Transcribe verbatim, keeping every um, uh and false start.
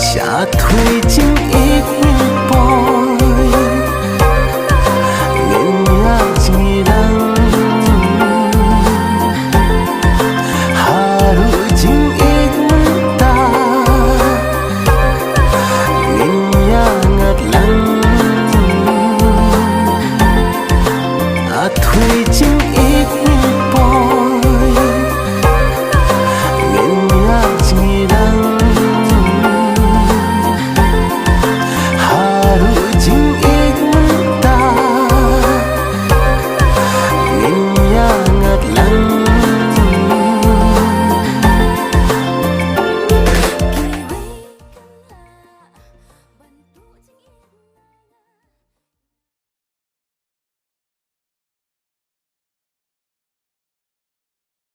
Sha thui jingïeit ngin poi, ngin ïa jingïalang. Haduh jingïeit mynta ngin ïa ngat lang. A thui jingïeit ngin